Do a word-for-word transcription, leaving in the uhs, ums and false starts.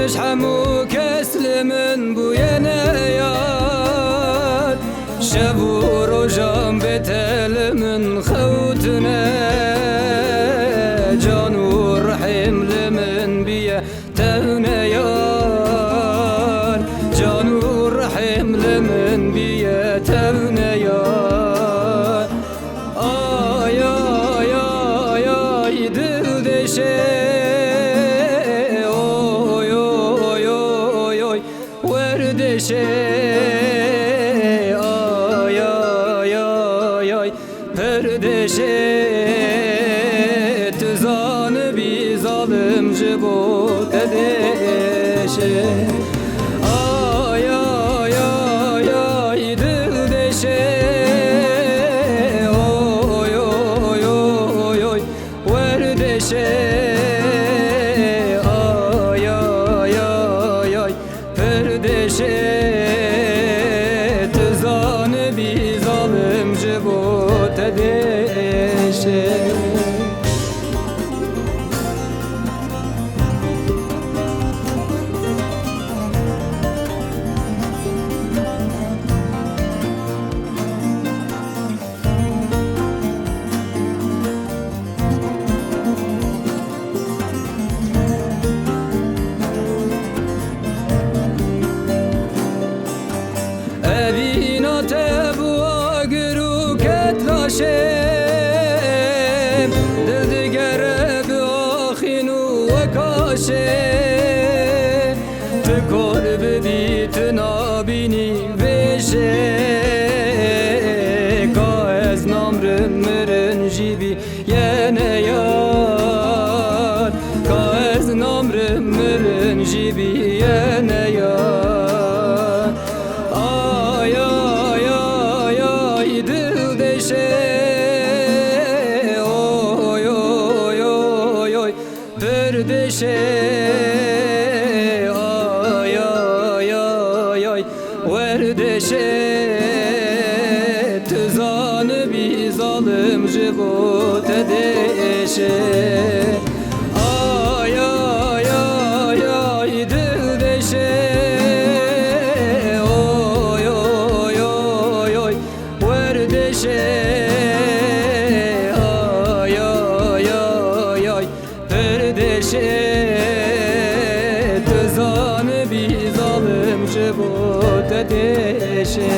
Hemû kes li min bûye neyar. Şev û rojan bê te li min xewtine. Can û rihêm li min bûye tevneyar. Can û rihêm li min bûye tevneyar. Ay, ay, ay, ay, dil deşe. Oy, oy, oy, oy, oy, wer deşe. Ay, ay, ay, ay, pir deşe. Tu zanibî zalim ji bo te deşe. Ay, ay, ay, ay, dil deşe. Oy, oy, oy, oy, wer deşe. Ay, ay, ay, ay, pir deşe. Tu zanibî zalim ji bo te deşe. Evîna te bû agir û ket laşê. Dil digere bi axîn û wekaşê. Tu kor bibî, tu nabînî vêşê. Ka ez namrim mirin jî bî yene yar. Ka ez namrim mirin jî bî yene yar. Ay, ay, ay, ay, dil deşe. Oy, oy, oy, oy, oy, pir deşe. Ay, ay, ay, ay, ay, wer deşe. Tu zanibî zalim ji bo te deşe. Ay, ay, ay, ay, dil deşe. Oy, oy, oy, oy, wer deşe. Ay, ay, ay, ay, pir deşe. Tu zanibî zalim ji bo te deşe.